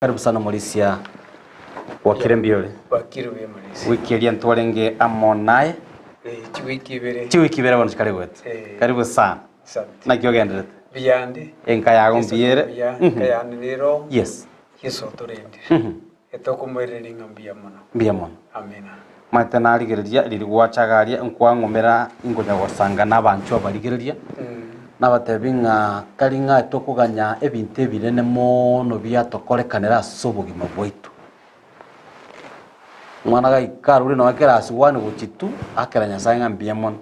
Karibu sana Morisia gwakire mbuya ore. Gwakire buya Morisia. Wiki eria ntwarenge amo naye. Eh, chiwiki ibere. Chiwiki ibere bono chikare goeta. Eh. Karibu sana. Asante. Naki ogenderete? Buya ande. Enka yago Yeso mbuya ere? Buya, Mhm. enka yane nero. Yes. Yeso otorendire. Mhm. Etokomoireria ng'a mbuya mono. Mbuya mono. Amina. Omanyete narigereria riria gwacha iga aria, nkwang'umera inkonya gosanga na abanchwa abarigereria, nabatebi ng'a tari ng'a tokoganya ebinto ebinene mono biatokorekanera ase obogima bwaito. Omwana gaika arure nonya class one gochia two, akera Nyasaye ng'a mbuya mono.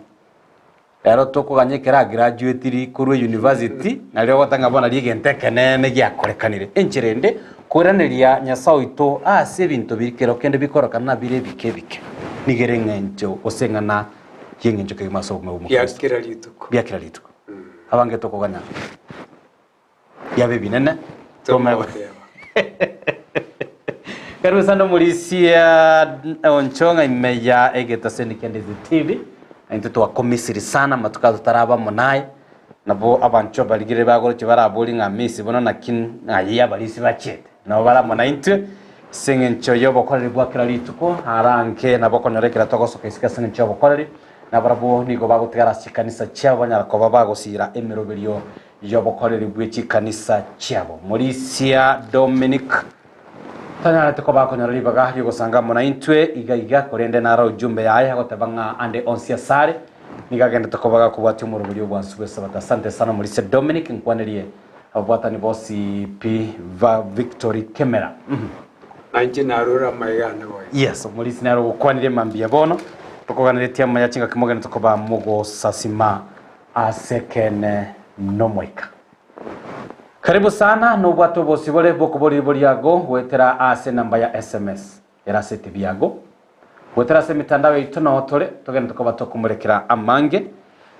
Ero tokoganya ekero agraduatiri korwa university, nario ogoteba ng'a bono nario egento ekeneene giakorekanire. Enchera ende, koiraneria Nyasae oito ase ebinto biri kero kende bikororekana na bire ebike ebike, nigo ere eng'encho gose eng'ana y'eng'encho kegima ase obogima bwa Bia omokristo. kera rituko. Bia kera rituko. Abange tokoganya biabe ebinene, tome Tomogoteba. Karibu sana omorisia Onchong'a ime ya Egetaseni kia Ndizi TV. Intwe twakomisiri sana amatuko aya totaraba amo naye. Nabo abanchwa barigire bagoroche barabori ng'a misi bono naki ng'ai abarisia bachiete. Nabo bare amo naintwe ase eng'encho y'obokoreri bwa kera rituko arange nabo okonyora ekero togosoka isiko ase eng'encho y'obokoreri nabarabwo nigo bagotigara ase chikanisa chiabo banyara koba bagosira emeroberio y'obokoreri bwe chikanisa chiabo. Morisia Dominic tanyarete koba akonyora ribaga ri'ogosanga amo naintwe iga iga, korende naro ujumbe yaye agoteba ng'a ande onsi asare nigo agendete koba gakobwatia omoroberio obwansu bw'Esabato. Asante sana Morisia Dominic, nkwanerie ababwatani bonsi pi va Victory Kemera. Nainche narure amaiga ane boigo. Yes, omorisia nere ogokwanirie mambia bono, tokoganeretie amaya chingaki mogenete koba mogosasima Ase ekeene n'Omoika. Karibu sana nobwate obosibore bw'okoboria riborio ago goetera ase enamba ya sms ere ase etibi yago. Goetera ase emitandao yaito noo tore togende tokoba tokomorekera amange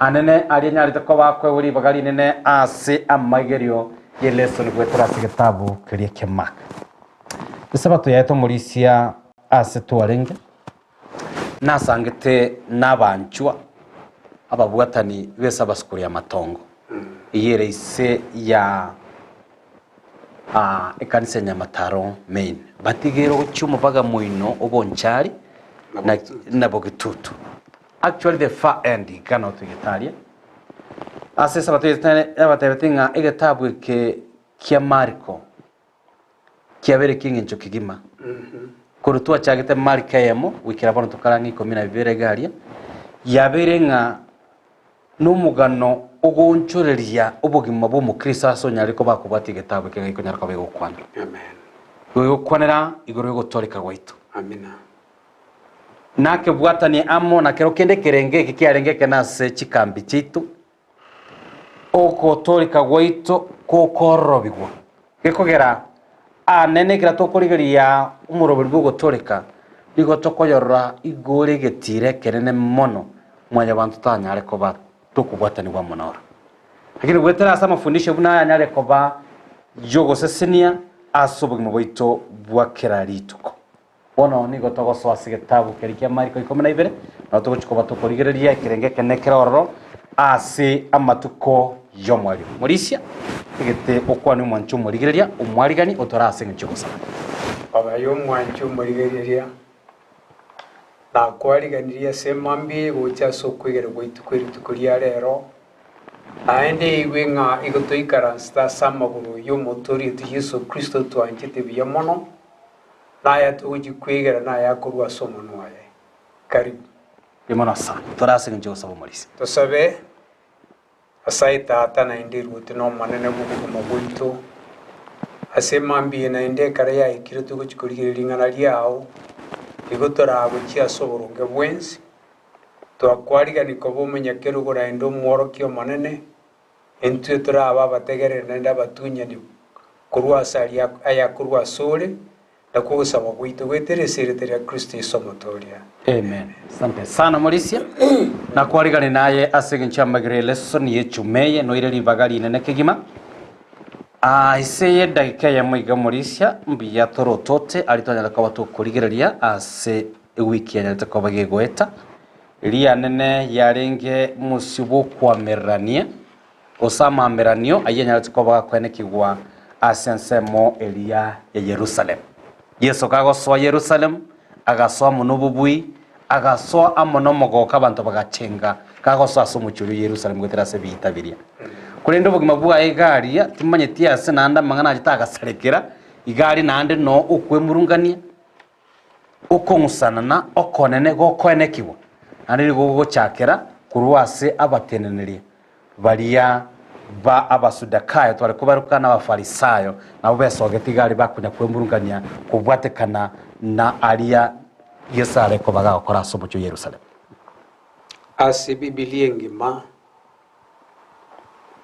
anene aria anyarete koba akoegwa ribaga rinene ase amaigerio ye lesson goetera ase egetabu keria kia Mark. Esabato yaete omorisia ase twarenge. Nasangete nabanchwa ababwatani b'esabasukuru y'amatongo, eyio ere ise ya ekanisa ya Nyamataro Main, batigere gochia omobaga moino o Bonchari na Bogitutu. Actually the far end iga noo toigete aria. Ase esabato eye yabatebete ng'a egetabu eke kia Mariko Kiabeire ki'engencho kegima. Korwa twachagete Mariko eyemo goikera bono tokare ang'e ikomi na bibere iga aria, yabeire ng'a nomogano ogoonchoreria obogima bw'omokristo ase onyare koba akobwatia egetabu eke gekonyara koba egokwana. Amen. Igo egokwanera igoro y'ogotooreka gwaito. Amina. Nakebwatanie amo na kero kende ekerenge eke kiarenge ekenene ase chikambi chiaito, Ogotooreka gwaito gokoororobigwa, gekogera aane nekero tokorigereria omoroberi bw'ogotooreka, nigo tokoyorora igo ore egetiira ekenene mono Mwanyabanto tanyare koba tokobwatanigwa amo noro. Lakini goetera ase amafundisho buna aya anyare koba y'ogosesenia ase obogima bwaito bwa kera rituko. Bono nigo togosoa ase egetabu keria kia Mariko 12, nabo togochia koba tokorigereria ekerengo ekenene kere ororo ase amatuko y'omoerio. Morisia, egete okwane omwanche omorigereria, omwarigani otore ase engencho y'ogosaba. Baba y'omwanche omorigereria, nakwariganirie ase mambia eye gocha ase okwegera gwaito kwe rituko ria rero, naende igwe ng'a igo toikaransete ase amagoro y'omotoori oito Yeso Kristo otwanchete buya mono, Naya togochia kwegera naya akorwa ase omonwa oye. Karibu. Mbuya mono sana. Tore ase engencho y'ogosaba omorisia. Tosabe, Nyasae Tata naende Eruoti na Omonene bw'obogima bwaito, ase emambia eye naende ekero yaikire togochia korigereria ring'ana riao, igo toragochie ase oboronge bwensi, twakwarigani koba omonyakerogo naende omworokia omonene, Intwe torabe abategereri naende abatunyani korwa ase aria ayakorwa asore, nakwo ogosaba gwaito goetera ase erieta ria Kristo Yeso Omotooria. Amen. Asante sana Morisia. Nakwarigane naye ase engencho y'amagiro y'elesson y'echuma eye noire ribaga rinene kegima. Ah, ase y'edagika eyemo iga Morisia mbuya torotote aria twanyare koba tokorigereria ase ewiki yanyarete koba gegoeta. Rianene yarenge mosio bw'okoamererania, gose amaameranio ayio anyarete koba gakoenekigwa ase ensemo eria ya Yerusalemu. Yeso kagosoa Yerusalemu, agasoa amo nobobui, agasoa amo nomogooko abanto bagachenga kagosoa ase omochie oria o Yerusalemu goetera ase ebiita biria. Korende obogima bwaye iga aria, timanyeti ase naende amang'ana achete agasarekera, iga aria naende noo okwemurungania, okong'usanana okonene gokoenekigwa, naende nigo gogochakera korwa ase abateneneria baria ba Abasudakayo tware kobaruka na Abafarisayo, nabwo besogete iga aria bakonya kwemurungania kobwatekana na aria Yeso are koba gagokora ase omochie o Yerusalemu. Ase Bibilia engima,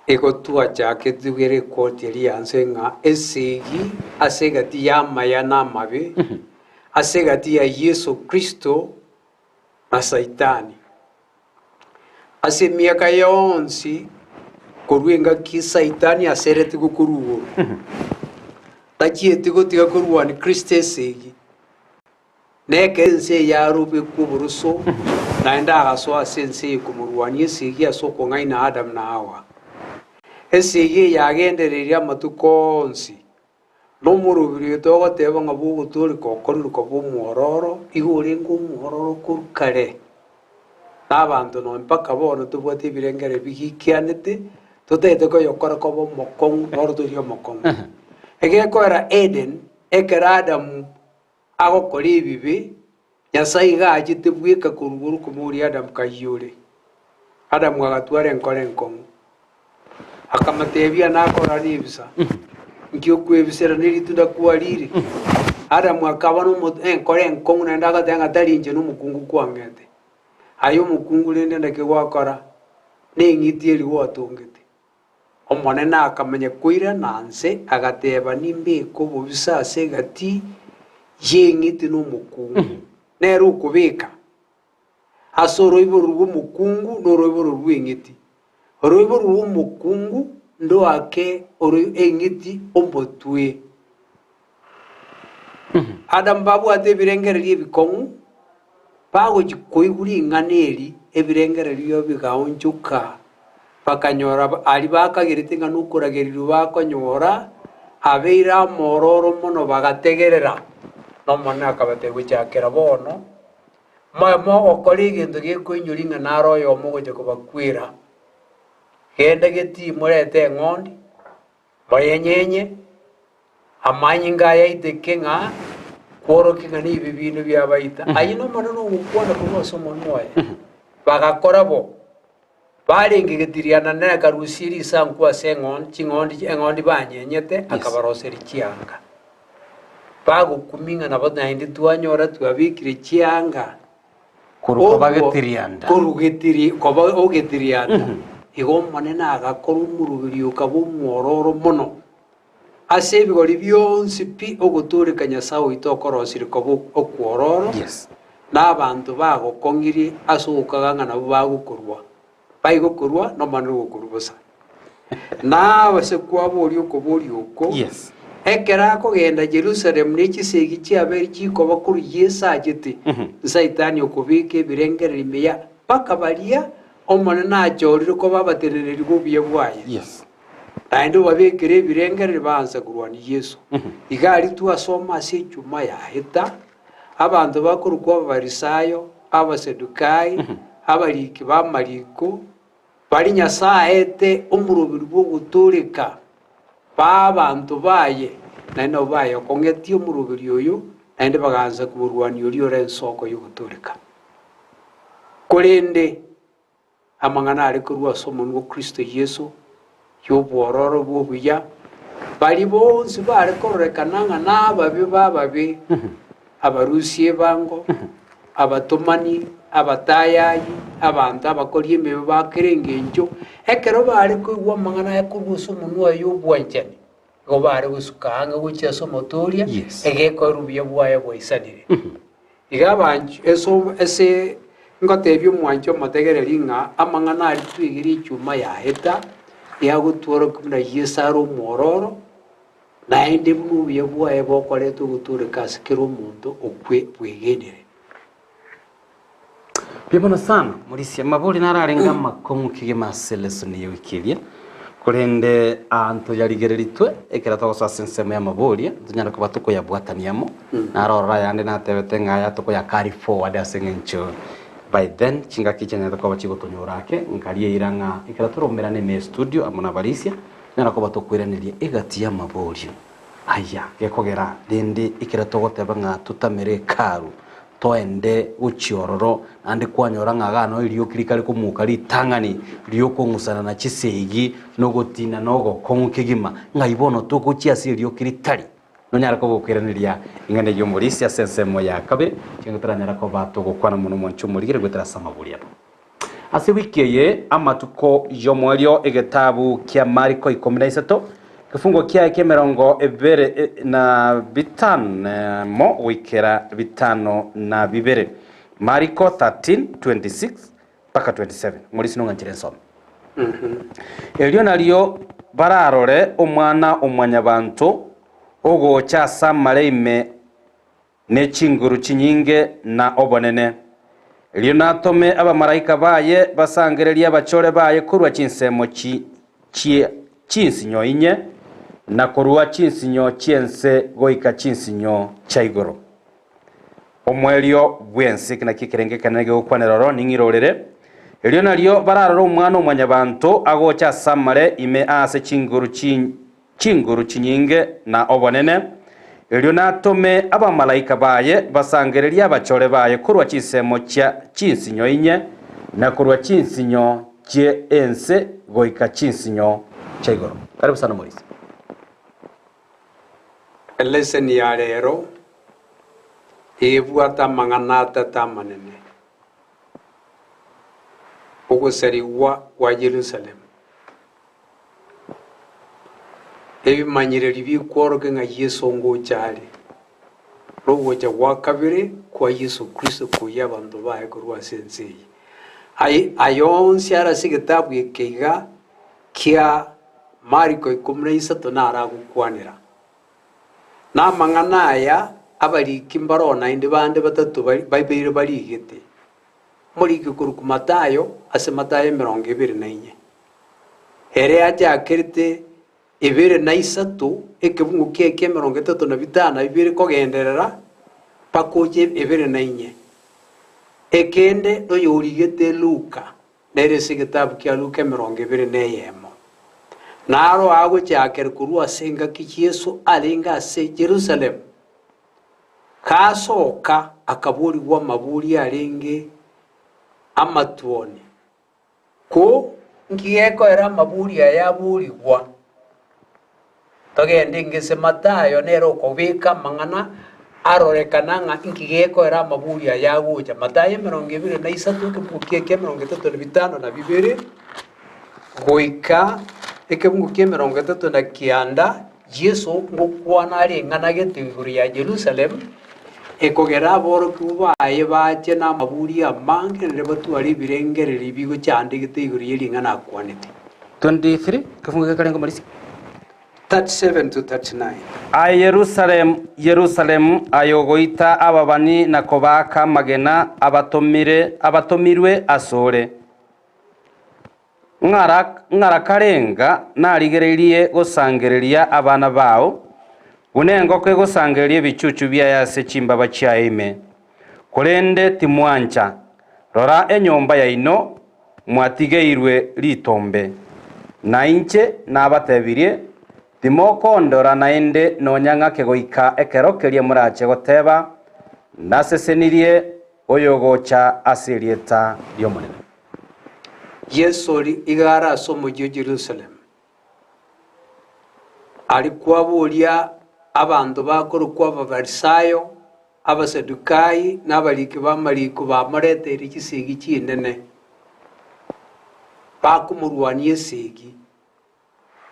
igo twachakete ere ekoti eria ya nse ng'a esegi ase egati y'amaya na amabe, ase egati ya Yeso Kristo na Saitani. Ase emiaka yonsi korwa engaki Saitani aseretigwe korwa igoro, tachieti gotiga korwania Kristo esegi. Na ekero ense eye yarobekwa oboroso, naende agasoa ase ense eye komorwania esegi ase okong'aina Adamu na Hawa. Esegi eye yagendereire amatuko onsi, na omorobiri oito ogoteba ng'a bw'ogotooreka okorire koba omwororo, igo orenge omwororo korwa kare. Na abanto nonya mpaka bono tobwate ebirengero ebigikianete, totaete koyokora koba omokong'u, noro tori omokong'u. Egekoera Eden, ekero Adamu agokora ebibe, Nyasae iga achete bweka korwa igoro komoria Adamu kayio ore. Adamu agatwara enkoro enkong'u. Akamotebia, Nakora nebisa, nki okwebisera ne ritunda kwarire? Adamu akaba nomo enkoro enkong'u naende agateba ng'a tari inche nomokungu kwang'ete. Aye omokungu rende naki gwakora? Neng'iti eria gwatongete. Omonene akamanya koirana nse, agateba, Nimbeke obobisa ase egati y'eng'iti na omokungu, nere okobeka ase oroiboro rw'omokungu na oroiboro rw'eng'iti. Oroiboro rw'omokungu ndoake eng'iti omotwe. Adamu babwate ebirengererio ebikong'u, bagochia koigwa ring'ana eri, ebirengererio bigaonchoka, bakanyora aria bakagerete ng'a nokoragereria bakonyora, abeire amororo mono bagategerera, na Omonene akabatebia gochakera bono, moe mogokora egento gekoinyori ng'a naro oyomo ogocha kobakwera, genda getii morete eng'ondi, Moyenyenye amanyinga aya aiteke ng'a kworokia ng'a nebibe biino biabaita. Ayio n'Omonene ogokwana korwa ase omonwa oye. Bagakora bo, barenge getirianda nere akarusia risanku ase eng'ondi, ching'ondi eng'ondi banyenyete, akabaroseria chianga. Bagokumia ng'a nabo naende twanyora twabekire chianga. Korwa koba getirianda. Korwa getiri, koba ogetirianda. Igo Omonene agakora omoroberi okaba omwororo mono ase ebigori bionsi pi ogotooreka Nyasae oito okorosirie koba okwororo, Yes. na abanto bagokong'irie ase ogokaga ng'a nabwo bagokorua. Baigokorua, n'Omonene ogokorua bosa. Na ase kwaboria okoboria oko, Yes. ekero akogenda Yerusalemu ne chisegi chiabeire chikoba korwa Yeso achete, Saitani okobeka ebirengererio ime ya mpaka baria Omonene achorire koba abateneneri b'obuya bwaye. Yes. Naende obabekere ebirengererio baansa korwania Yeso. Iga aria twasoma ase echuma yaeta, abanto bakorokwa Abafarisayo, Abasadukai, abariki b'amariko, baria Nyasae aete omoroberi bw'ogotooreka b'abanto baye, naende nabo bayokong'etie omoroberi oyo, naende bagaansa komorwania oria ore ensoko y'ogotooreka. Korende amang'ana are korwa ase omonwa o Kristo Yeso, y'obwororo bw'obuya, baria bonsi bare kororekana ng'a nababe b'ababe, abarusia ebango, abatomani, abatayayi, abanto abakori emebe ba kera engencho, ekero bare koigwa amang'ana aya korwa ase omonwa oye y'obwanchani, igo bare gosuka ang'e gochia ase omotoria, Yes. egekorera obuya bwaye bwaisanire. Iga abanch eso ase ngotebia omwanchi omotegereri ng'a amang'ana aria twegire echuma yaeta, yagotworokia buna Yeso are omwororo, naende buna obuya bwaye bokoreta ogotooreka ase kera omonto okwe bwegenire. Mbuya mono sana, Morisia. Mabori naro arenge amakong'u kegima ase lesson eye wiki eria. Korende aanto yarigereritwe, ekero togosoa ase ensemo y'amaboria, ntonyare koba tokoyabwatania amo, naro ororo ayande natebete ng'a aya tokoya carry forward ase eng'encho by then chingaki chianyarete koba chigotonyora ake, nkaria eira ng'a ekero toraumerane ime estudio amo na abarisia, tonyare koba tokoiraneria egati y'amaborio aya gekogera rende ekero togoteba ng'a totamere hekalu, Toende gochia ororo, naende kwanyora ng'a igaa noo erioki rikare komoka ritang'ani ri'okong'usana na chisegi, na ogotina na ogokong'u kegima, ng'ai bono togochia ase erioki ritari? Nonyare koba okoiraneria ing'ana eyio omorisia ase ensemo ya kabere, ekiagera toranyare koba togokwana mono omonche omorigere goetera ase amabori abo. Ase wiki eye, amatuko y'omoerio egetabu kia Mariko 13, egefungo kiaye ki'emerongo ebere na bitano goikera bitano na bibere. Mariko 13:26 mpaka 27. Omorisia nong'anchire nsome. Erio nario bararore Omwana-o-mwanyabanto ogocha ase amare ime ne chinguru chinyinge na obonene. Erio natome abamalaika baye basangererie abachore baye korwa chinsemo chie chinsinyo inye, na korwa chinsinyo chi'ense goika chinsinyo chia igoro. Omoerio bw'ense, eki nakio ekerengo ekenene gegokwanera oro, ning'irorere. Erio nario bararore Omwana-o-mwanyabanto agocha ase amare ime aase chinguru chinguru chinyinge na obonene, erio natome abamalaika baye basangererie abachore baye korwa chinsemo chia chinsinyo inye, na korwa chinsinyo chi'ense goika chinsinyo chia igoro. Karibu sana Maurice. Eleseni ya rero ebwate amang'ana atato amanene, Ogoserigwa kwa Yerusalemu. Ebimanyereri bikworokia ng'a Yeso ngocha are, nogocha gwa kabere kwa Yeso Kristo koyia abanto baye korwa ase ense eye. Aye aya onsi are ase egetabu eke iga kia Mariko 13 naro agokwanera. Na amang'ana aya abariki mbaroo naende bande batato babeire barigete. Omoriki okorokwa Matayo ase Matayo 24. Ere achakerete ebere na isato, ekebungo kiaye ki'emerongo etato na bitano na bibere kogenderera mpaka oche ebere na inye. Ekende noyorigete Luka, nere ase egetabu kia Luka 21. Naro agochakera korwa ase engaki Yeso arenge ase Yerusalemu, gasoka akaborigwa amabori arenge amatuoni. Ko nki gekoera amabori aya aborigwa? Togende ngese Matayo nere okobeka amang'ana arorekana ng'a nki gekoera amabori aya agocha. Matayo 23 ekebugu kiaye kia 35 goika ekebugu kia 39 Yeso ngokwana are eng'ana gete igoro ya Yerusalemu, ekogera aborokigwa baye bache namaburi amange naende batware ebirengererio bigochandegete igoro ye ring'ana akwanete. 23 kefungo gekarenge omorisia. 37 to 39. Aye Yerusalemu, Yerusalemu, aye ogoita ababani na kobaaka amagena abatomire abatomirwe asore! Ng'ara karenga narigereirie gosangereria abana bao, buna engoko egosangereria ebichuchu biaye ase chimbaba chiaye ime, korende timwancha. Rora enyomba yaino mwatigeirwe ritombe. Na inche nabatebirie, Timokondora naende nonya ng'ake goika ekero keria morache goteba, Nasesenirie oyogocha ase erieta ri'Omonene. Yeso oria iga are ase omochie o Jerusalemu, aria kwaboria abanto bakorokwa Abafarisaayo, Abasadukai, na abariki b'amariko bamoreteire chisegi chinene, bakomorwania esegi.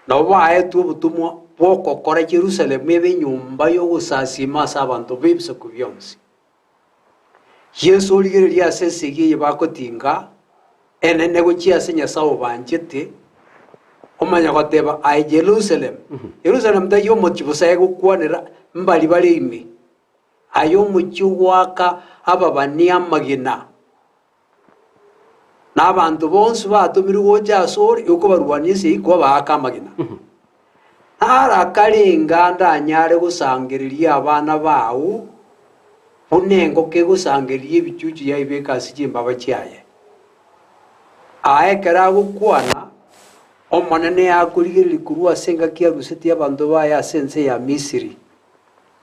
Nabo baetwe obotomwa bw'ogokora Yerusalemu ebe enyomba y'ogosasiima ase abanto b'ebisaku bionsi. Yeso origereria ase esegi eye bagotinga, enene gochia ase Nyasae obanchete, omanya goteba, Aye Jerusalemu, Yerusalemu taiyo omochie bosa egokwanera mbari bare ime, aye omochie ogoaka ababani amagena. Na abanto bonsi batomirwe gocha asore, okobarwania esegi kobaaka amagena. Nara karenga ndanyare gosangereria abana bao buna engoko egosangereria ebichuchu yaibeka ase chimbaba chiaye. Aa ekero agokwana, Omonene akorigereria korwa ase engaki arusetie abanto baye ase ense ya Misiri,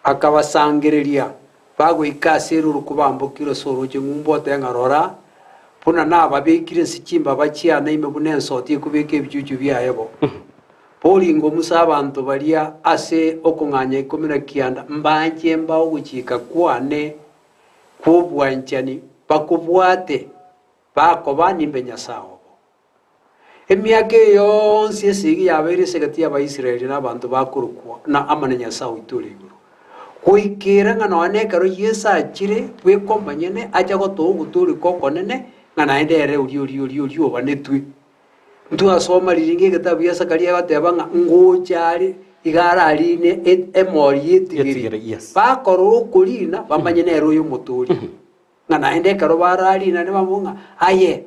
Akabasangereria, bagoika ase eroro kobambokire ase orooche ng'umbu otebe ng'a rora, buna nababekire ase chimbaba chiane ime buna ensoti ekobeka ebichuchu biaye bo. Boringo Musa abanto baria ase okong'anya ikomi na kianda mbanche mbae ogochika kwane kw'obwanchani bakobwate, bakoba nimbe Nyasae obo. Emiaka eye yonsi esegi yabeire ase egati y'Abaisraeli na abanto bakorokwa na amo na Nyasae oito ore igoro. Goikera ng'a nonya nekero Yeso achire bweka omonyene ache gotoa ogotooreka okonene ng'a naende ere oria oria oria oria obanetwe. Ntwasoma riria egetabu gia Zakaria egoteba ng'a ngocha are iga ararine emori y'etigere. Y'etigere, yes. Bakorora okorina bamanye nere oyo omotoori. Ng'a naende ekero bararina bamanye ng'a aye.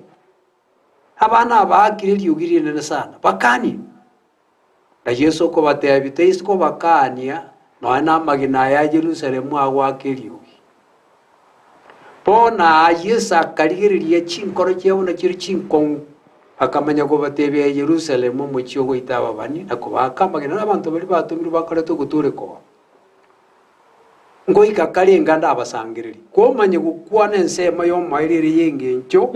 Abana aba baakire eriogi rinene sana, Bakanie! Na Yeso okobatebia, Taisi kobakania nonya namagena aya a Yerusalemu agoaka eriogi. Bono aa Yeso akarigereria chinkoro chiabo nachio chinkong'u, akamanya kobatebia, Aye Yerusalemu, omochie ogoita ababani na kobaaka amagena nabanto baria batomirwe bakorete ogotooreka oo. Ngoika karenga ndabasangererie, komanye gokwana ensemo y'omoerio ere y'engencho,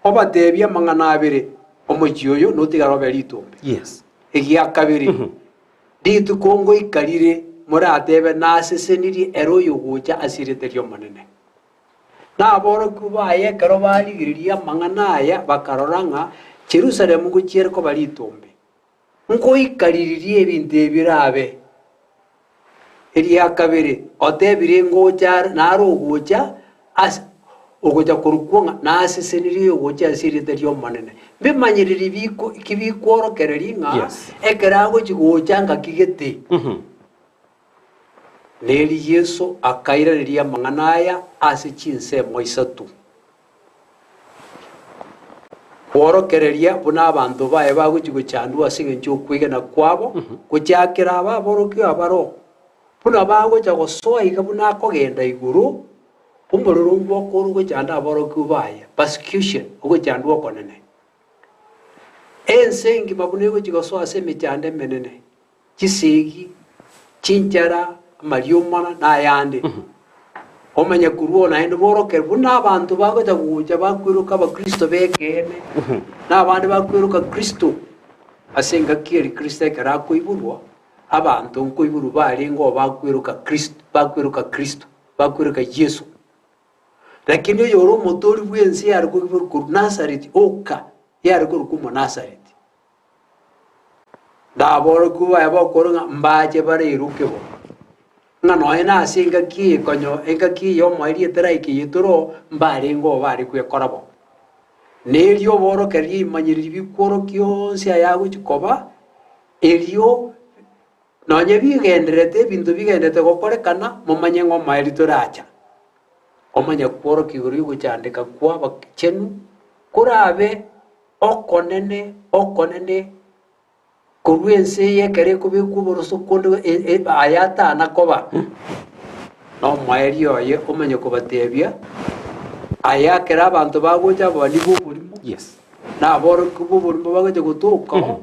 obatebie amang'ana abere, omochie oyo notigare obe ritombe. Yes. Egia kabere, rituko ngoika rire moratebe nasesenirie ere oyogocha ase erieta ri'Omonene. Naborokigwa baye ekero barigereria amang'ana aya bakarora ng'a Yerusalemu ngochia ere koba ritombe. Ngoika riria ebinto ebi birabe. Eria kabere, otebire ngocha are, nare ogocha ase ogocha korokwo ng'a nasesenirie oyogocha ase erieta ri'Omonene. Mbimanyereri biko ki bikworokereria ng'a Yes. ekero agochi gocha ngaki gete. Neri Yeso akairaneria amang'ana aya ase chinsemo isato. Kworokereria buna abanto baye bagochia gochandwa ase engencho y'okwegena kwabo, gochakera aba aborokigwa abaroo, buna bagocha gosoa iga buna akogenda igoro, omorero ngokore ogochanda aborokigwa baye, persecution, ogochandwa okonene. Ense engima buna egochia gosoa ase emechando emenene, chisegi, chinchara, amariomana, na ayande. Omanye korwa oo naende boroke buna abanto bagocha gocha bakweroka abakristo b'ekeene, na abande bakweroka Kristo. Ase engaki eria Kristo ekero akoiborwa, abanto nkoiborwa barenge oo bakweroka Kristo, bakweroka Kristo, bakweroka Yeso. Lakini oyore omotoori bw'ense yare koiborwa korwa Nazareti oka, yare korokwa Omonazareti. Naborokigwa baye bakorwa ng'a mbache bareiroke bo, ng'a nonya nase engaki eye konyo engaki eye omoerio etaraika eye tore oo, mbarenge oo bare gwekora bo. Na erio oborokereria ebimanyereri bikworokia onsi ayagochia koba, erio nonye bigendererete ebinto bigendererete gokorekana, momanye ng'a omoerio toracha. Omanye kworokia igoro y'ogochandeka kw'abachenu, korabe Okonene, okonene, korwa ense eye ekero ekobekwa oboroso konde aya atana koba, na omoerio oye omanye kobatebia, aya ekero abanto bagocha ababani b'oborimo, Yes. na aborokigwa b'oborimo bagocha gotoka oo,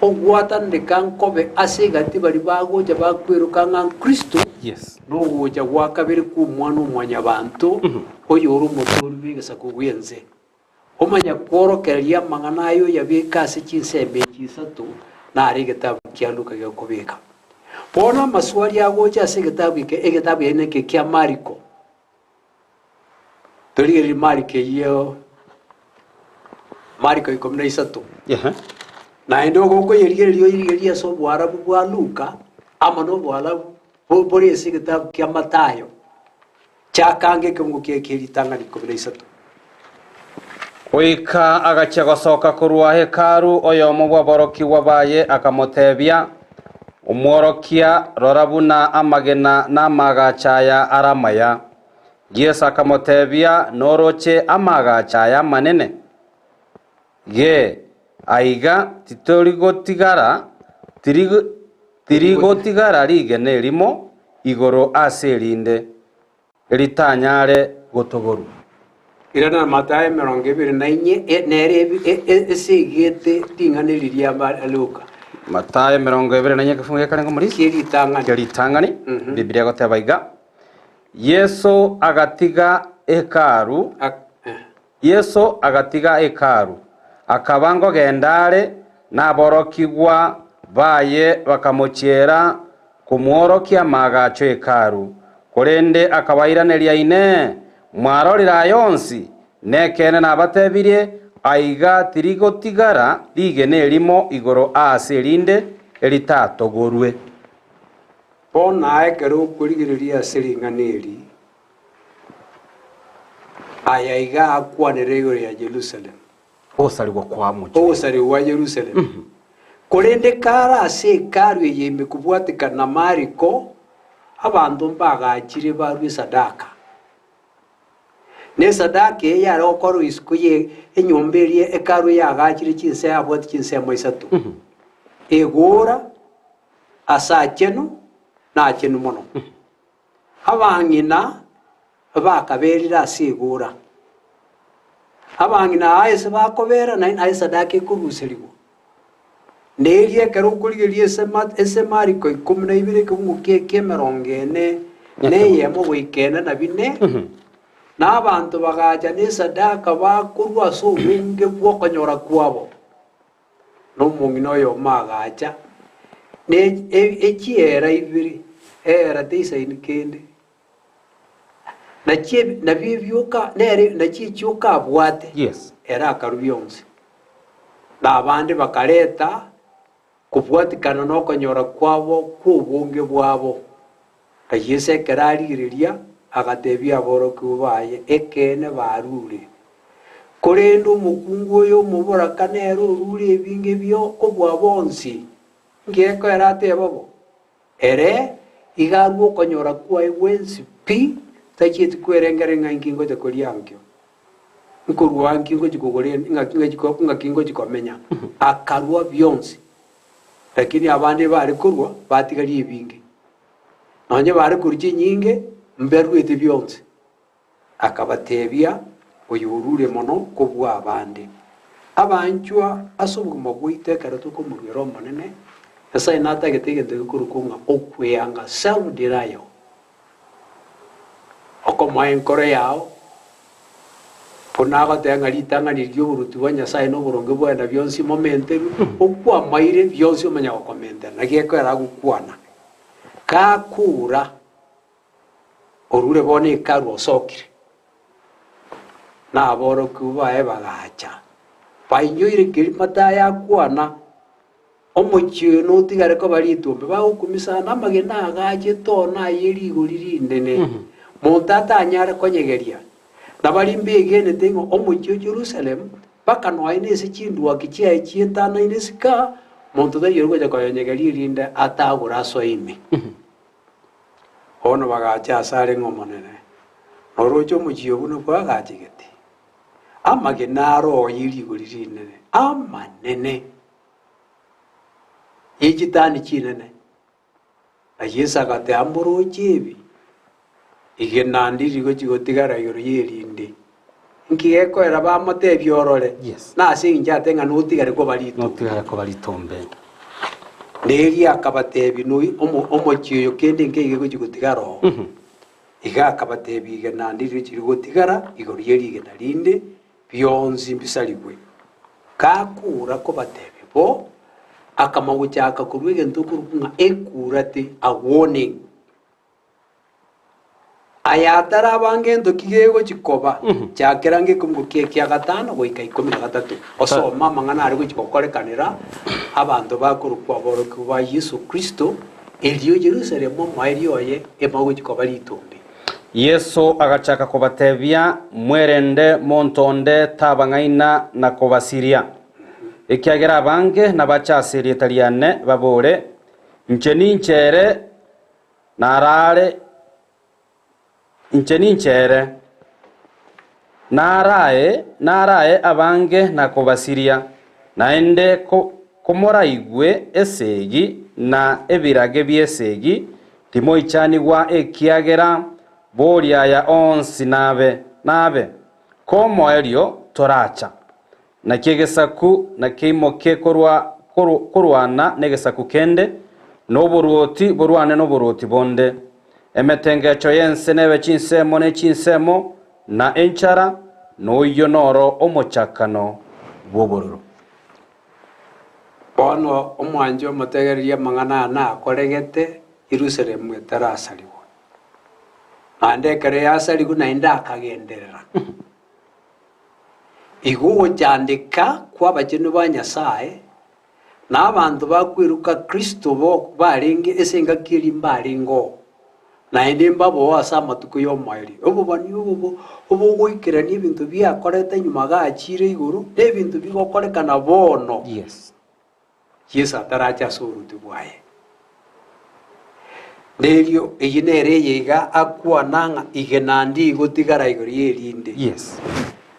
ogwatananeka nkobe ase egati baria bagocha bakweroka ng'a Kristo, Yes. na ogocha gwa kabere kw'Omwana-o-mwanyabanto, oyore omotoori bw'egesaku gi'ense. Omanye kworokereria amang'ana aya oyabeke ase chinsemo echi isato, naro egetabu kia Luka gekobeka. Bono amaswali agocha ase egetabu eke, egetabu eke neke kia Mariko. Torigererie Mariko eyio, Mariko ikomi na isato. Ehe. Naende ogokoyerigereria oyerigererie ase oboarabu bwa Luka, amo na oboarabu bore ase egetabu kia Mathayo. Chiakange ekeungo kiaye kie ritang'ani 13. Goika agachia gosoka korwa Hekalu, oyomo bw'aborokigwa baye akamotebia, Omworokia, rora buna amagena na amaagacho aya are amaya. Yeso akamotebia, Noroche amaagacho aya amanene? Gee, aiga titorigotigara, tirigotigara rigena erimo igoro ase erinde, eritanyare gotogorwa. Irana Matayo 24 nere esegete ring'ana eri ria Luka. Matayo 24 ekefungo gekarenge omorisia Kie ritang'ani. Kie ritang'ani, Biblia egoteba iga, Yeso agatiga Hekalu, Yeso agatiga Hekalu, akaba nkogenda are naborokigwa baye bakamochiera komworokia amaagacho e Hekalu. Korende akabairaneria, Inee! Mwarorire aya onsi? Nekeene nabatebirie, aiga tirigotigara rigena erimo igoro aase erinde eritatogorwe. Bono aye ekero okorigereria ase ring'ana eri, aya iga akwanire igoro ya Yerusalemu. Ogosarigwa kwa mochie. Ogosarigwa gwa Yerusalemu. Korende kare ase Hekalu eye ime kobwatekana na Mariko, abanto mbagachire barue esadaka. Na esadaka eye yare gokorwa isiko ye enyomba eria Hekalu yaagachire chinse yabwate chinsemo isato, egoora, ase aachenu, na aachenu mono. Abang'ina bakaberire ase egoora. Abang'ina aa ase bakobera naende naye esadaka ekoruserigwa. Na erio ekero okorigereria ase Mariko 12 ekebungo kia emerongo ene na eyemo goika ene na bine, na abanto bagacha na esadaka bakorwa ase obonge bw'okonyora kwabo. Na omong'ina oyomo agacha, ne echiera ibere, eera teisaini kende, nachio nabio ebioka nere nachio echioka abwate, Yes. ere akarua bionsi. Na abande bakareta kobwatikana nokonyora kwabo kw'obonge bwabo. Na Yeso ekero arigereria, agatebia aborokigwa baye, Ekeene barure. Korende omokungu oyo omoboraka nere orure ebinge bi'okobua bonsi. Inki gekoera atebe bo? Ere iga arue okonyora kwaye gwensi pi, tachieti kwerengereria ng'a inki ngocha koria ankio, nkorua nki ngochia kogora ng'aki ng'aki ngochia komenya. Akarua bionsi. Lakini abande bare korua batigaria ebinge, nonye bare korua chinyinge mbaruete bionsi. Akabatebia, Oyo orure mono kobua abande. Abanchwa ase obogima bwaito ekero tokomoruera Omonene, Nyasae natagete egento gekorokwa ng'a okweanga, self denial, okomoa enkoro yao, buna agoteba ng'a ritang'ani ri'oboruoti bwa Nyasae na oboronge bwaye na bionsi momenterwe, okwamaire bionsi omanye gokomentera, naki ekero agokwana, gakura. Orure bono Hekalu osokire, na aborokigwa baye bagacha, bainyoire keria Matayo akwana, Omochie oyo notigare koba ritombe, bagokumisa namagena agaachete oo naye rigori rinene, monto atanyare konyegeria. Na baria mbegenete ng'a omochie o Jerusalemu mpaka nonya nase chindwaki chiaye chietanaine isiko, monto taiyo ore gocha koyonyegeria erinde atagore asoe ime. Bono bagacha asare ng'a Omonene, noroche omochie obwo buna bwagachegete, amagena aro oye rigori rinene, amanene, ye chitani chinene. Na Yeso agateba, Mboroche ebi, rigena ndiri rigochia gotigara igoro y'erinde. Inki gekoera bamotebia orore? Yes. Nase engencho ate ng'a notigare koba ritombe. Notigare koba ritombe. Na Elia akabatebia, Noi omo- omochie oyo kende nkeigo egochia gotigara oo. Iga akabatebia, Igena ndiri richiri gotigara igoro ye rigena rinde, bionsi mbisarigwe. Gakura kobatebia bo, akamanya gochaka korwa egento okorokwa ng'a ekurate, a warning. Aya ataraba ngento ki gegochia koba, chakera ngekeungo kie kia gatano goika ikomi na gatato, osome amang'ana are gochia gokorekanera abanto bakorokwa aborokigwa ba Yeso Kristo, erio Yerusalemu omoerio oye ema gochia koba ritombe. Yeso agachaka kobatebia, Mwerende monto onde tabang'aina na kobasiria, ekiagera abange nabache ase erieta riane, babore, Inche ninche ere, Narare inche ninche ere. Narae, narae abange na kobasiria, naende komoraigwe esegi na ebirage bi'esegi, timoichanigwa ekiagera boria aya onsi nabe, nabe, komoerio toracha. Naki egesaku nakeimoke korwa korwana negesaku kende, na oboruoti borwane noboruoti bonde. Emetengecho y'ense nebe chinsemo ne chinsemo, na enchara, na oyio noro omochakano bw'obororo. Bono omwanche omotegererie amang'ana aya nakoregete, Yerusalemu etarasarigwa. Naende ekero yasarigwe naende akagenderera. Igo ogochandeka kw'abachenu ba Nyasae, na abanto bakweruka Kristo barenge ase engaki eria mbarengeo, naende mbaboo ase amatuko y'omoerio. Obobani obo obogoikerania ebinto biakorete nyuma gachire igoro, na ebinto bigokorekana bono. Yes. Yeso atarache ase oboruoti bwaye. Nerio eyio nere eye iga akwana ng'a igena ndigotigara igoro y'erinde. Yes.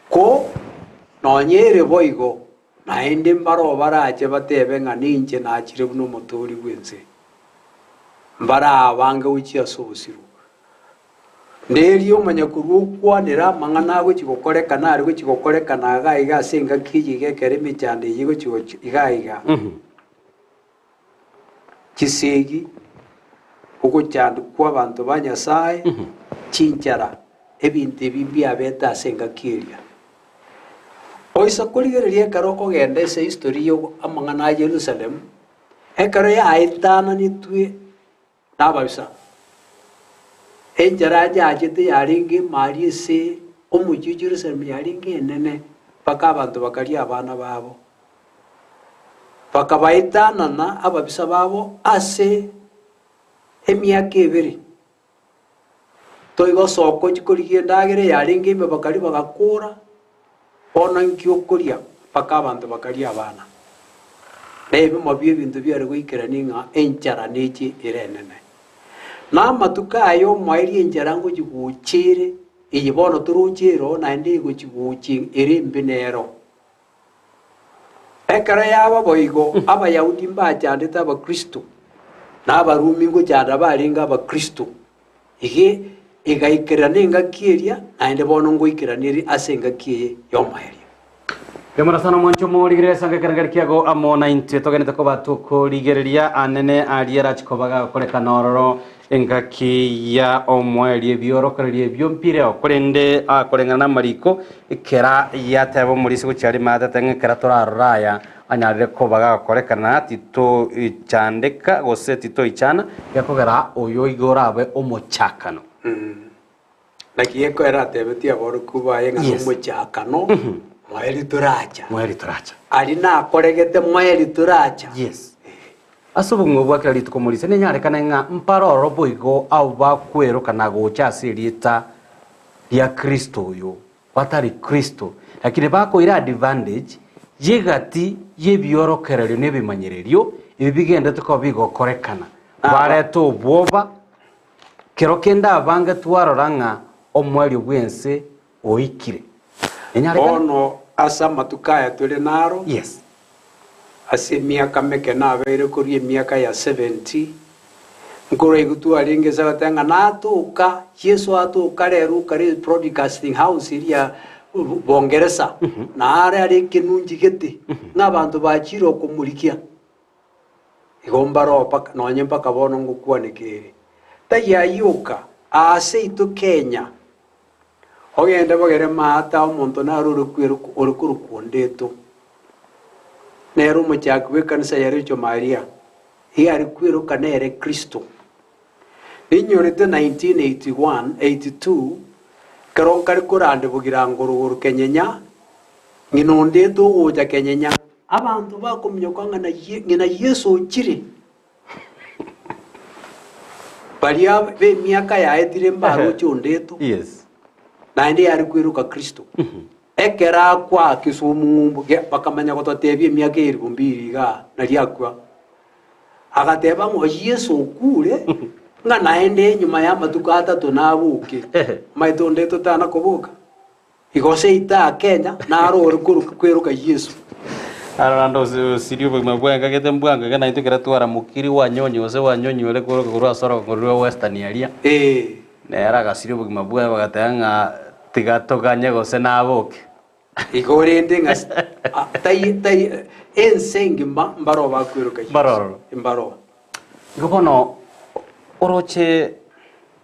Ko nonye ere boigo, naende mbaroo barache batebe ng'a ninche nachire buna omotoori bw'ense. Mbarabange gochia ase obosiru. Nerio omonyakorwa okwanera amang'ana agochia gokorekana are gochia gokorekana iga aiga ase engaki eye iga ekero emechando eye egochia gochia iga aiga. Chisegi, ogochandwa kw'abanto ba Nyasae, chinchara, ebinto ebi mbiabete ase engaki eria. Oisa korigereria ekero okogenda ase history ya amang'ana a Yerusalemu, ekero yaetananetwe Nababisa, enchera yachete yarenge emaaria ase omochie o Yerusalemu yarenge enene, mpaka abanto bakaria abana babo, bakabaetanana ababisa babo ase emiaka ebere. Toigosoka ochie korigia endagera eyarenge ime bakaria bagakora, bono inki okoria? Mpaka abanto bakaria abana. Na ebimo bi'ebinto biare goikerania ng'a enchara neche ere enene. Na amatuko aya omoerio enchara ngochia gocha ere, eye bono toroche ere oo naende egochia gocha ere embe nero. Ekero yaba boigo, Abayahudi mbachandete Abakristo, na Abarumi ngochanda barenge Abakristo. Iga egaikerana engaki eria, naende bono ngoikerana ere ase engaki eye y'omoerio. Kemura sana omwancho omorigereria ase ekerengerio kiago amo naintwe togenete koba tokorigereria anene aria arache koba gakorekana ororo engaki ya omoerio ebiorokererio ebio mbireo korende akoreng'ana namariko ekera yateba omorisia gochia arime atete ng'a ekera torarore aya anyarire koba gakorekana titoichandeka gose titoichana gekogera oyo iga orabe omochakano. Naki gekoera atebetie aborokigwa baye ng'a Yes. nomochakano moerio toracha. Moerio toracha. Aria nakoregete moerio toracha. Yes. Ase obogima bwa kera rituko morise nenyarekane ng'a mpare ororo boigo abwo bakweroka na gocha ase erieta ria Kristo oyo batari Kristo, lakini bakoira advantage y'egati y'ebiorokererio na ebimanyererio ebi bigenderete koba bigokorekana. Bareta obwoba, kero kende abange twarora ng'a omoerio bw'ense oikire. Nenyarekane? Bono ase amatuko aya tore naro, Yes. ase emiaka meke nabeire korwa emiaka ya 70, nkorwa igo twarenge ase agoteba ng'a natoka, Yeso atoka rero okare broadcasting house eria Bongeresa, nare are ekenunchi gete, ng'a abanto bachire okomorigia. Igo mbaroo mpaka nonye mpaka bono ngokwaneka ere. Tari ayio oka, aase aito Kenya, ogende bogere maata omonto nare ore ore korokwa Ondeto, nere omochaki bw'ekanisa ya Recho Maria, iga are kweroka nere Kristo. Ninyorete 1981, 82, ekero nkare korande bogirango rogoro Kenyenya, ng'ina Ondeto ogocha Kenyenya, abanto bakominyoka ng'a na ng'ina Yeso ochire. Baria b'emiaka yaetire mbaroche Ondeto, Yes. naende yare kweroka Kristo. Ekero akwa Kisumu ng'umbu, bakamanya gototebia emiaka elifu mbili igaa, nario akwa. Agateba ng'a Yeso okure, ng'a naende nyuma y'amatuko atato naboke. Ehe. Omanyete onde totana koboka? Igo seito aa Kenya naro ore koruka kweroka Yeso. Aro naende osirie obogima bwaye ngagete mbwango iga naintwe ekero twaramokiri wanyonyi gose wanyonyi ore koroka korwa ase orogongo rwa Western aria, Ee. nere agasiria obogima bwaye bagateba ng'a tiga toganye gose naboke. Igo rende ng'a tai tai ense engima mbaroo bakweroka Yeso. Mbaroo. Mbaroo. Igo bono oroche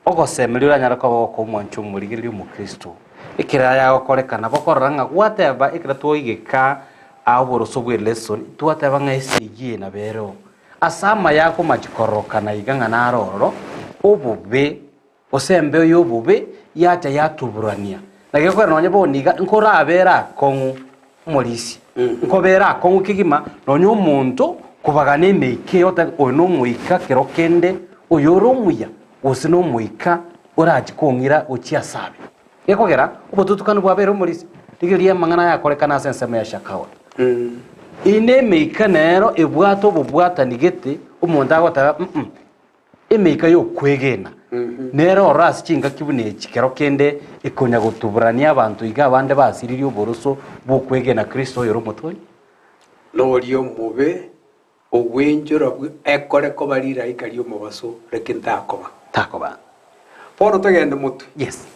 ogosemeria oranyare koba gokoa omwancho omorigereria omokristo, ekero ayagokorekana bokorora ng'a gwateba ekero twaigeka aa oboroso bwe lesson, twateba ng'a esegi eye nabo ere oo. Ase amaya akomachi kororokana iga ng'a naro ororo, obobe Gose embeo y'obobe yacha yatuburania. Na gekogera nonya bono iga nkorabere akong'u omorisia, nkobera akong'u kegima nonya omonto kobagana emeika eye otebe oyo nomoika kero kende oyore omuya gose nomoika orache kong'ira gochia ase abe. Gekogera obotutukanu bwabeire omorisia. Rigereria amang'ana ayakorekana ase ensemo ya Shakahola. Eye nemeika nero ebwate obobwatani gete omonto agoteba mm. Emeika y'okwegena nere ororo ase chingaki buna echi, kero kende ekonya gotuburania abanto iga abande basiririe oboroso bw'okwegena Kristo oyore Omotoori. Noria omobe ogwenchora bwe ekore koba rilaika ri'omobaso, lakini takoba. Takoba. Bono togende motwe. Yes.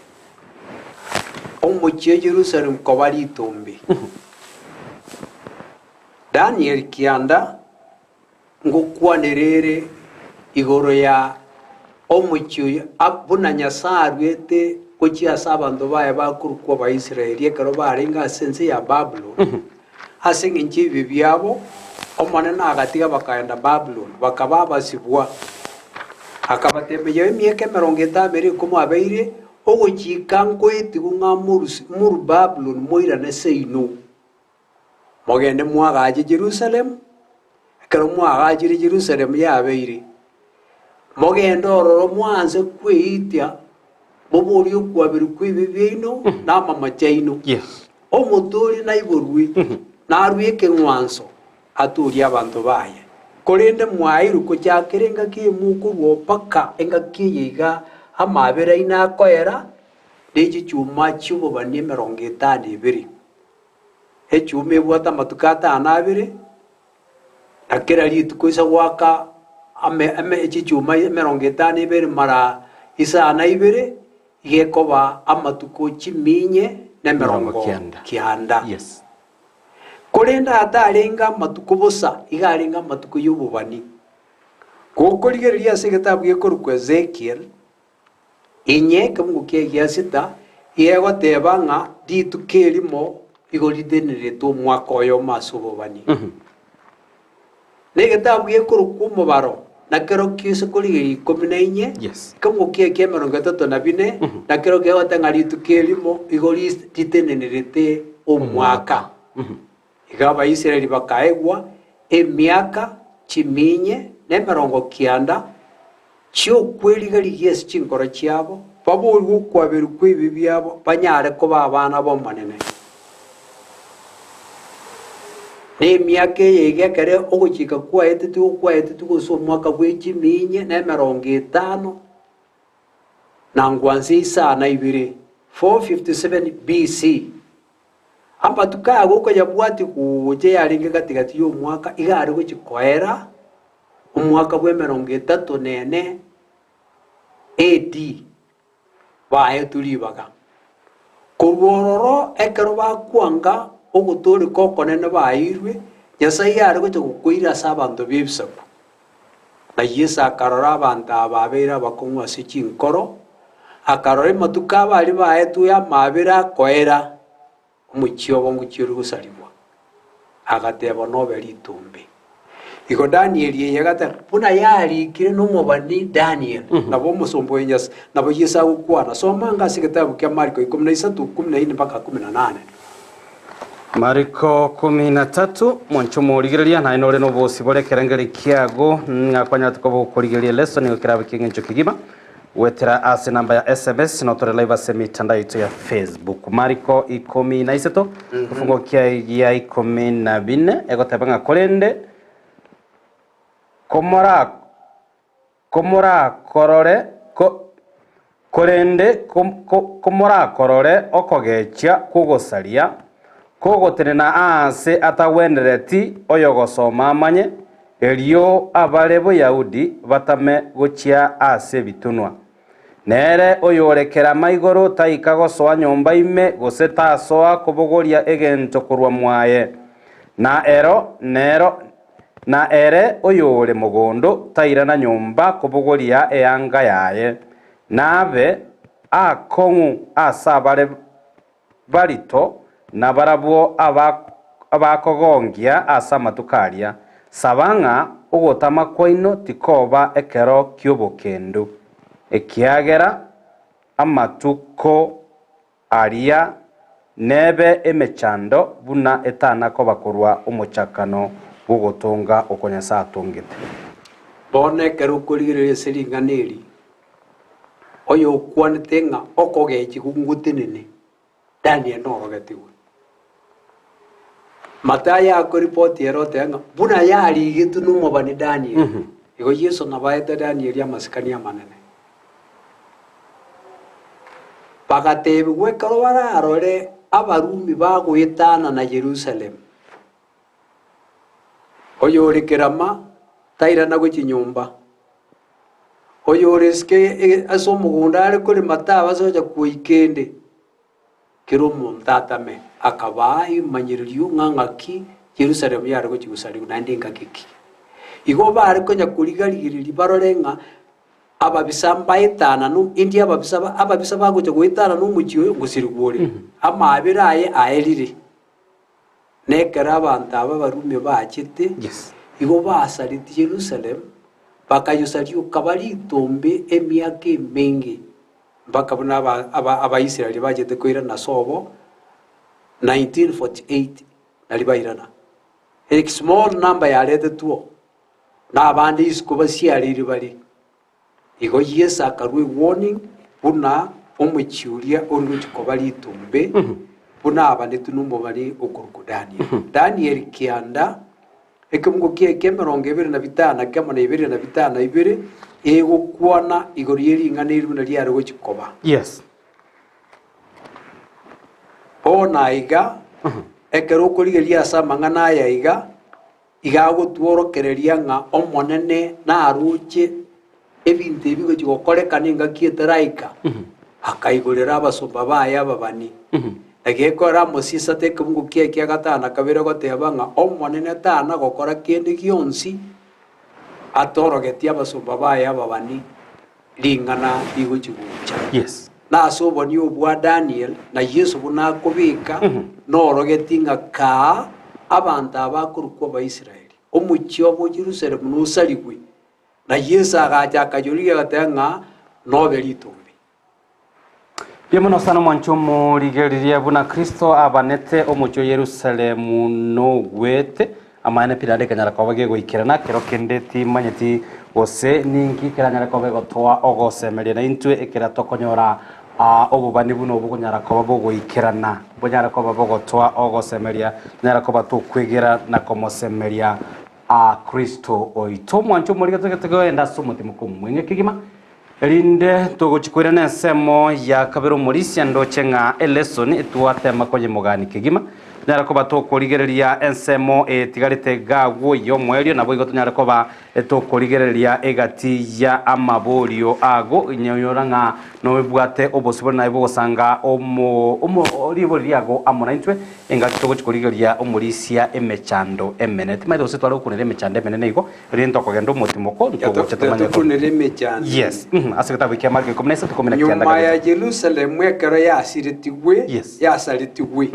Omochie o Yerusalemu koba ritombe. Daniel kianda Ngokwanera ere igoro ya omochie oyo buna Nyasae aruete gochia ase abanto baye bakorokwa Abaisraeli ekero barenge ase ense ya Babuloni. Ase engencho y'ebibe biabo, Omonene agatiga bakaenda Babuloni, bakaba abasibwa. Akabatebia, Emiaka emerongo etano ere ikomi abeire, ogochika nkoetigwe ng'a morue Babuloni moirane seino. Mogende moagache Yerusalemu, ekero moagachire Yerusalemu yabeire, mogende ororo mwanse kweitia, moborie okwaberwa kw'ebibe biaino na amamache aino. Yes. Omotoori naiborwe, narue ekeng'wanso atoorie abanto baye. Korende mwaeirwe gochakera engaki eye mokorua mpaka engaki eye iga amaabera aino akoera, ne chichuma chi'obobani emerongo etano ebere. Echuma ebwate amatuko atano abere, na kera rituko ise goaka ame ame chichuma emerongo etano ebere mara isano ibere, iga ekoba amatuko chiminye na emerongo Emerongo kianda. kianda. Yes. Korende atarenge amatuko bosa, iga arenge amatuko y'obobani. Gokorigereria ase egetabu gekorokwa Ezekiel, Inye ekemungu kia egia sita gegoteba ng'a rituko erimo igo riteneretwe omwaka oyomo ase obobani. Na egetabu gekorokwa omobaro nakerokio ase korigereria ikomi na inye, Yes. ekemungu kia ekia emerongo etato na bine, nakerokio gegoteba ng'a rituko erimo igo ritenenerete omwaka. Iga Abaisraeli bakaegwa emiaka chiminye na emerongo kianda chi'okweriga-rigia ase chinkoro chiabo, baboorigwe okwaberwa kw'ebibe biabo, banyare koba abana b'Omonene. Na emiaka eye iga ekero ogochika kwaetetigwe kwaetetigwe ase omwaka bwe chiminye na emerongo etano, na ngwansa isano na ibere, 457 BC. Amatuko aya gokoyabwatia gocha yarenge gati-gati y'omwaka, iga are gochia koera omwaka bw'emerongo etato na ene AD, baetwe ribaga. Korwa ororo ekero bakwanga ogotooreka okonene baeirwe, Nyasae iga are gocha gokoira ase abanto b'ebisaku. Na Yeso akarora abanto aba babeire abakong'u ase chinkoro, akarora amatuko abo aria baetwe amaabera akoera, omochie obo ngochia ore gosarigwa, agateba nobe ritombe. Igo Danieli eye agateba, buna yarikire nomobani Daniel, nabo omosomba oye Nyasae, nabo Yeso agokwana. Soma anga ase egetabu kia Mariko ikomi na isato, kumi na ine mpaka kumi na nane. Mariko kumi na tatu, Monche omorigereria, naye nore nobosibore ekerengerio kiago, ng'a kwanyarete koba okorigereria eleso nigo kerabe ki'engencho kegima, goetera ase enamba ya SMS notore live ase emitandao yaito ya Facebook. Mariko ikomi na isato, egefungo kia gia ikomi na bine, egoteba ng'a korende komora komorakorore ko. Korende komorakorore okogechia kw'ogosaria, kogotenena aase atagwenereti oyogosoma amanye, erio abare Boyahudi batame gochia ase ebitunwa. Nere oyore kerama igoro taika gosoa nyomba ime, gose tasoa kobogoria egento korwa mwaye. Na ero nero Na ere oyore mogondo tairana nyomba kobogoria eanga yaye, nabe aakong'u ase abare barito, na barabwo abakogongia ase amatuko aria. Saba ng'a ogotama kwaino tikoba ekero ki'obokendu, ekiagera amatuko Aria nebe emechando buna etana koba korwa omochakano bw'ogotonga oko Nyasae atongete. Bono ekero okorigereria ase ring'ana eri, oyokwanete ng'a okogechigwa ngotenene, Daniel norogetigwe. Matayo akoripoti ere oteba ng'a buna yarigetwe nomobani Daniel, igo Yeso nabo aete Danieli amasikani amanene. Bagateebigwa ekero bararore Abarumi bagoetanana Yerusalemu, Oyore kerama tairana gochia nyomba, oyore isiko ase omogondo are korema tabasa gocha kwoyia kende. Kera omonto atame, akabaa ebimanyererio ng'a ng'aki Yerusalemu yare gochia gosarigwa naende engaki ki. Igo bare konya koriga-rigereria barore ng'a ababisa mbaetana no indi ababisa ba ababisa bagocha goetana nomochie oyo ngosirigwa ore, amaabera aye aerire. Na ekero abanto aba Abarumi bachete, Yes. igo basaretie Yerusalemu, bakayosaria okaba ritombe emiaka emenge. Mpaka buna Abaisraeli bachete koirana sobo 1948 nario bairana. A small number yaretetwe oo, na abande isiko basiareire bare. Igo Yeso akarua ewarning buna omochie oria ore gochia koba ritombe buna abanetwe nomobani okorokwa Daniel. Daniel kianda Ekemungo kiaye ki'emerongo ebere na bitano na kemo na ibere na bitano na ibere, egokwana igoro ye ring'ana eri buna riare gochia koba. Yes. Bono aiga, ekero okorigereria ase amang'ana aya iga, iga agotworokereria ng'a Omonene naroche ebinto ebi gochia gokorekana engaki etaraika, akaigorera abasomba baye ababani. Na gekora amosisate ekebungo kiaye kia gatano na kabere goteba ng'a Omonene tana gokora kende gionsi atorogetie abasomba baye ababani ring'ana rigochia gocha. Yes. Na ase obonio obwa Daniel na Yeso buna akobeka, norogetie ng'a kaa abanto aba akorokwa Abaisraeli, omochie obo Yerusalemu nosarigwe, Na Yeso agacha akayorigia agateba ng'a nobe ritombe. Mbuya mono sana omwancho omorigereria buna Kristo abanete omochie o Yerusalemu nogwete amaene pi naende ekanyara koba gegoikerana kero kende timanyeti gose ninki keranyare koba egotoa ogosemeria naintwe ekera tokonyora ah, obobani buna obo bonyara koba bogoikerana bonyare koba bogotoa ogosemeria tonyare koba tokwegera na komosemeria A Kristo oito. Omwancho omorige togete goenda ase omotimo komweng'e kegima, erinde togochia koirana ensemo ya kabere omorisia ndoche ng'a elesson etwatema koyemogani kegima. Tonyare koba tokorigereria ensemo etigarete iga agwo y'omoerio, naboigo tonyare koba tokorigereria egati ya amaborio ago, inyora ng'a nobwate obosibore naye bogosanga omo omo ribori riago amo naintwe. Engaki togochia korigereria omorisia emechando emenene. Timanyete gose tware gokunera emechando emenene igo, rende ntokogenda omotimoko, ntogocha tomanye ko. Yatokunera emechando. Yes, mhm, ase egetabu kia Mariko ikomi na isato ikomi na kianda Nyuma ya kabisa. Yerusalemu ekero yasiretigwe, Yes. yasaretigwe,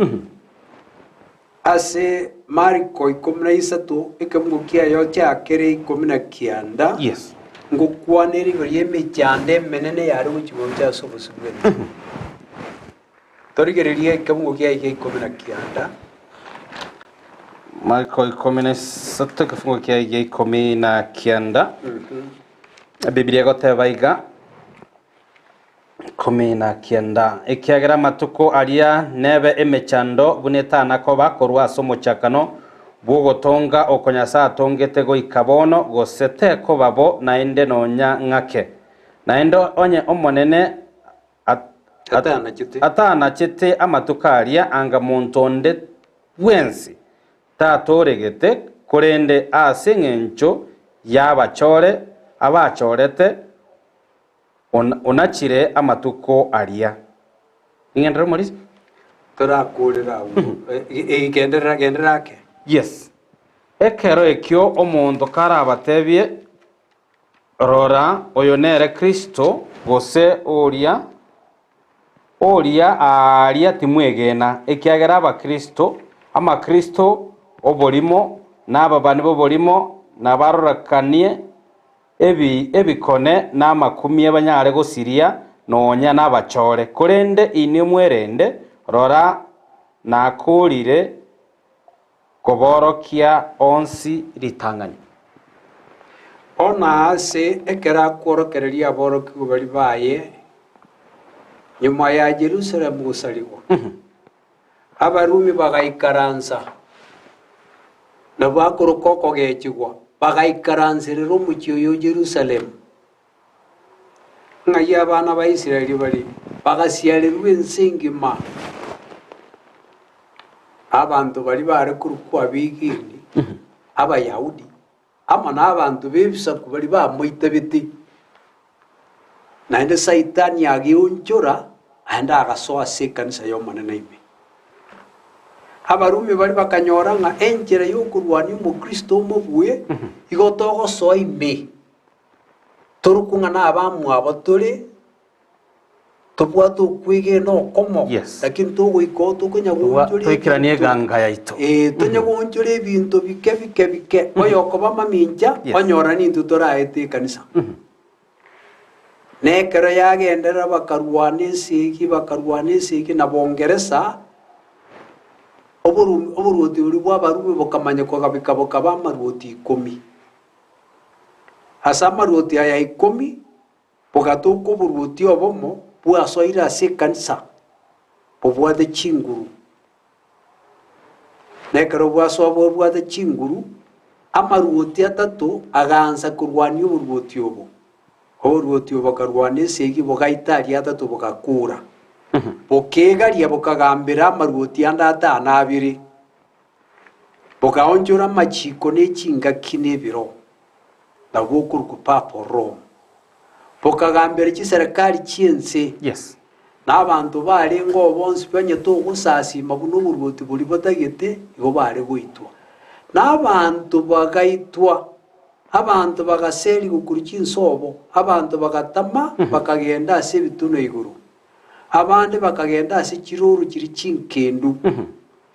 ase Mariko 13 ekemungo kiaye chiakere 19, Yes. ngokwana ere igoro y'emechando emenene yare gochia gocha ase obosio bw'ense. Torigererie ekemungo kiaye gia ikomi na kianda. Mariko 13 ekefungo kiaye gia 19 Biblia egoteba iga 19 Ekiagera amatuko aria nebe emechando buna etana koba korwa ase omochakano bw'ogotonga oko Nyasae atongete goika bono, gose tekoba bo naende nonya ng'ake. Naende onye Omonene. Atanachete. Atanachete amatuko aria anga monto onde bwensi tatooregete, korende ase engencho y'abachore abachorete onachire amatuko aria. Ing'enderere omorisia? Torakoorere agwo. Genderera, genderera ake. Yes. Ekero ekio omonto karabatebie, Rora, oyo nere Kristo, gose oria, oria aaria timwegena, ekiagera abakristo, amakristo oborimo, na ababani b'oborimo nabarorekanie ebi ebikone na amakumia banyare gosiria nonya nabachore. Korende inwe mwerende, rora, nakoorire koborokia onsi ritang'ani. Bono aase ekero akworokereria aborokigwa baria baye nyuma ya Yerusalemu gosarigwa, Abarumi bagaikaransa, na bakoroka okogechigwa, bagaikaranserera omochie oyo o Yerusalemu. Ng'ai abana ba Israeli bare bagasiarerwa ense engima? Abanto baria bare korokwa abegeni, Abayahudi, amo nabanto b'ebisaku baria bamoitabete. Naende Saitani ageonchora, naende agasoa ase ekanisa y'Omonene ime. Abarumi baria bakanyora ng'a enchera y'okorwania omokristo omobue igo togosoa ime. Torokwo ng'a nabamwabo tore, tobwate okwegena okomo, Yes. lakini togoika oo tokonya goonchoria Toikeranie ebinto. eganga yaito. Eh, tonya goonchora ebinto bike bike bike, oyokoba mamincha, Yes. onyora nintwe toraete ekanisa. Na ekero yagenderera bakarwana esegi, bakarwana esegi na Bongeresa, oborumi oboruoti boria bwa Abarumi bokamanya kogabeka bokaba amaruoti ikomi. Ase amaruoti aya ikomi, bogatoka oboruoti obomo bwasoire ase ekanisa, bobwate chinguru. Na ekero bwasoa bobwate chinguru, amaruoti atato agaansa korwania oboruoti obo. Oboruoti obo bokarwana esegi bogaita aria atato bogakura. Bokegaria bokagambera amaruoti ande atano abere. Bogaonchora amachiko ne chingaki na ebiro, nabwo okorokwa Papa o Rome. Bokagambera chiserekari chi'ense, Yes. na abanto barenge oo bonsi banyete ogosasima buna oboruoti boria botagete, igo bare goitwa. Na abanto bagaitwa, abanto bagaserigwa korwa chinsobo, abanto bagatama bakagenda ase ebitunwa igoro, abande bakagenda ase chirooro chiria chinkendu.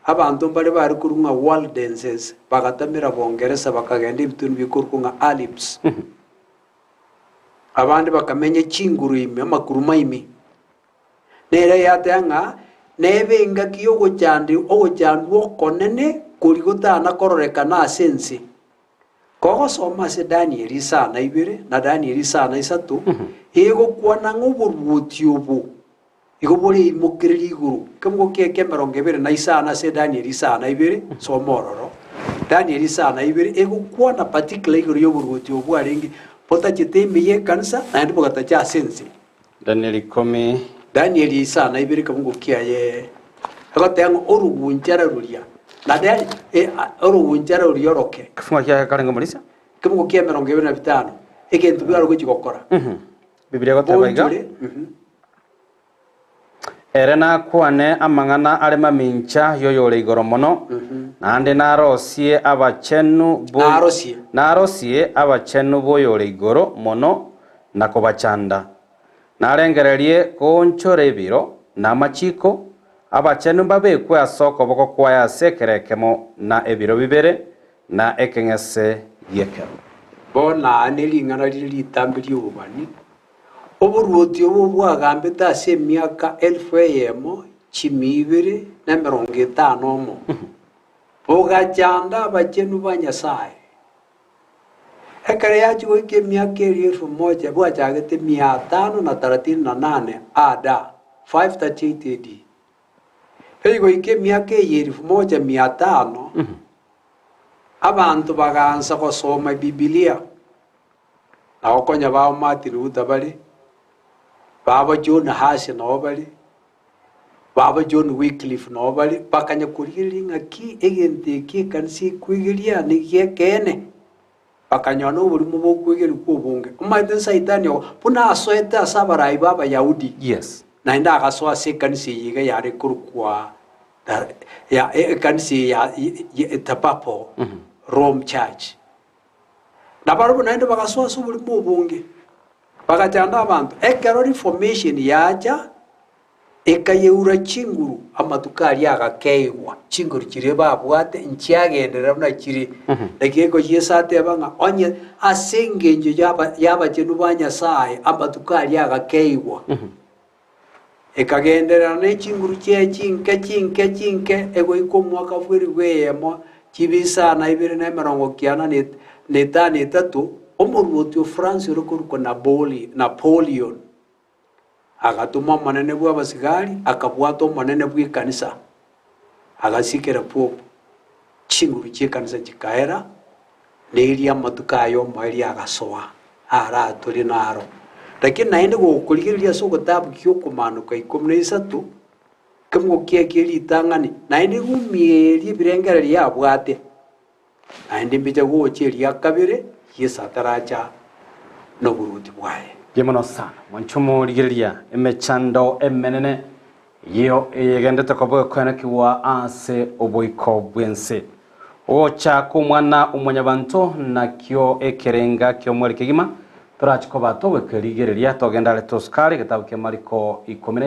Abanto mbare bare korwa ng'a Waldenses bagatamera Bongeresa bakagenda ebitunu bikorokwa ng'a Alps. Abande bakamenya chinguru ime, amakuruma ime. Nere yateba ng'a nebe engaki y'ogochandi ogochandwa okonene koria gotana kororekana ase ense. Kogosoma ase Danieli isano ibere na Danieli isano isato, egokwana ng'a oboruoti obo igo bore imokereria igoro. Ekemogo kiaye ki'emerongo ebere na isano ase Danieli isano ibere, soma ororo. Danieli isano ibere egokwana particular igoro y'oboruoti obo bwarenge botachete ime y'ekanisa naende bogatacha ase ense. Danieli ikomi. Danieli isano ibere ekemogo kiaye egoteba ng'a orugunchara roria naende orugunchara roria oroke. Ekefungo kiaye karenge omorisia. Ekemogo kia emerongo ebere na bitano, egento biare gochia gokora. Bibilia egoteba iga, Bonchore, mhm. Ere nakwane amang'ana are mamincha y'Oyore Igoro Mono, naende narosie abachenu bo- Narosie. narosie abachenu b'Oyore Igoro Mono na kobachanda. Narengererie koonchora ebiro na amachiko, abachenu mbabekwe ase okoboko kwaye ase ekero ekemo, na ebiro bibere, na ekeng'ese gi'ekero. Bono aa nering'ana rire ritambe ri'obobani, Oboruoti obo bwagambete ase emiaka elfu eyemo chimia ibere na emerongo etano omo, bogachanda abachenu ba Nyasae. Ekero yachia goika emiaka eria elfu moja bwachagete mia atano na taratini na nane AD, 538 AD. Erio goika emiaka eye elfu moja mia atano, abanto bagaansa gosoma Ebibilia. Na gokonya bao Martin Luther bare, babo John Huss nao bare. Baba John Wycliffe nabo bare, bakanya korigereria ng'aki egento eke ekanisa ekwegeria negi'ekeene, bakanyora noborimo bw'okwegeria kw'obonge. Omanyete Saitani ogo buna asoete ase abarai b'Abayahudi, Yes. naende agasoa ase ekanisa eye iga yare korokwa the ya ekanisa eye ya ya the Papal Rome Church. Nabarabwo naende bagasoa ase oborimo obonge, bagachanda abanto. Ekero Reformation yacha, Ekayeura chinguru amatuko aria agakeigwa, chinguru chiria babwate nchiagenderera buna chire. Naki eko Yeso ateba ng'a onye ase engencho y'aba- y'abachenu ba Nyasae amatuko aria agakeigwa, ekagenderera ne chinguru chiaye chinke chinke chinke egoika omwaka bw'elifu eyemo chibisana ibere na emerongo kianda na et- na etano etato, omoruoti o France ore korokwa Naboli- Napoleon. Agatoma omonene bw'abasigari, akabwata omonene bw'ekanisa, agasikera Pope. Chinguru chi'ekanisa chikaera, na erio amatuko aye omoerio agasoa aratore naro. Lakini naende gokorigereria ase ogotabu gi'okomaanoka ikomi na isato, kemo kiaye kie ritang'ani, naende rumi eria ebirengererio yabwate, Naende mbiche gocha eria kabere, Yeso ataracha noboruoti bwaye. Mbuya mono sana mwanche omorigereria emechando emenene eyio eyegendete koba ekoenekigwa ase oboiko bw'ense. Ogocha kw'Omwana o Mwanyabanto nakio ekerenga ki'omweri kegima, torache koba togoikerigereria togende are tosukare egetabu kia Mariko ikomi na.